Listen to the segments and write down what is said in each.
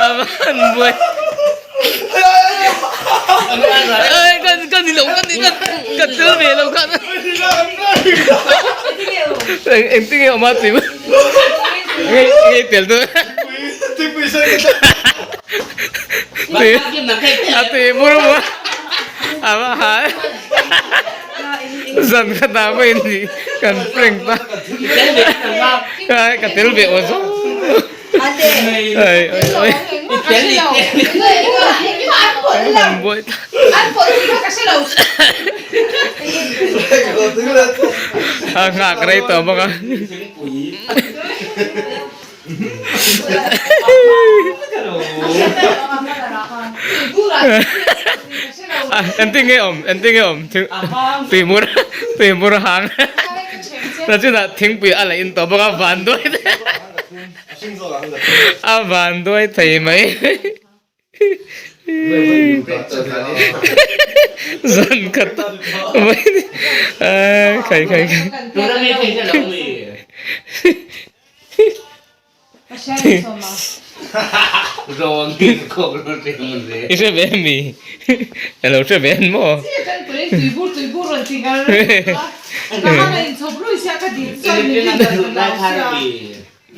Avan buai. Ai kan kan ni lo kan ni kan kan tel ve lo khan. Eng eng tinge awm a ti. Ngei ngei tel tu. Ti a ti mur mur. Ava hai. Zan khat ah pawhin nih kan prank ta. Ka tel ve aw zawng. Ai ai ai. Kan buai ta. A nghak rei tawh bawk a. Engtin nge awm engtin nge awm tuimur tuimur hang na chunah thingpui a la in tawh bawk a van duai a van duai thei mai. Zan khat khai khai khai. I hre ve mi? I lo hre ve an maw?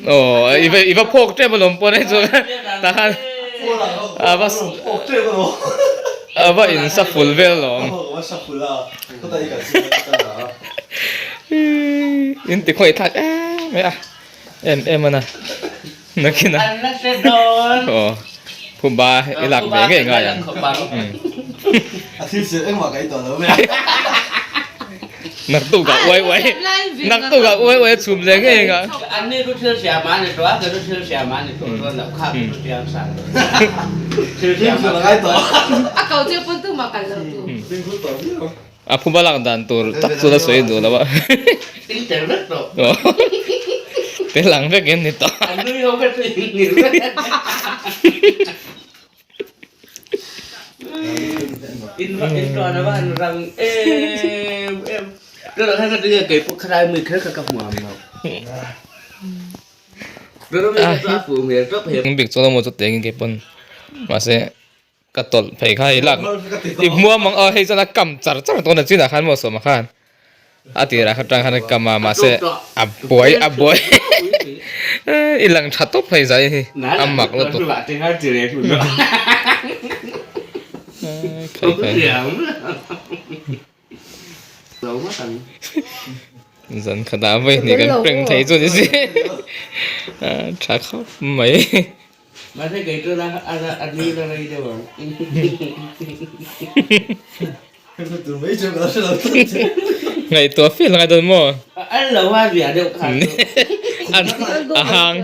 Aw i va i va phawk tep alawm pawh nei chuan tahan a va a va in sa ful vel alawm in ti khawih thlak em mai a em em a na nakin a aw phuba i lak ve ngei ngai ang. Naktuk ah uai uai naktuk ah uai uai a chhum leh ngei ang a. A phuba lak dan tur tak chu la sawi duh lo a. Tel ang vek in ni tawh. Bik chuan emaw chu tengin kei pawn mahse ka tawlh phei kha i lak i hmuam ang aw hei chuan a kam char char dawn a chinah khan maw sawma khan a tirah kha tang khan a kam a mahse a buai a buai i lang tha tawp hei zai hi a mak lutuk zan khatah vawi hnih kan prank thei chu ni si tha khawp mai. Ngaihtuah fel ngai dawn maw? A hang.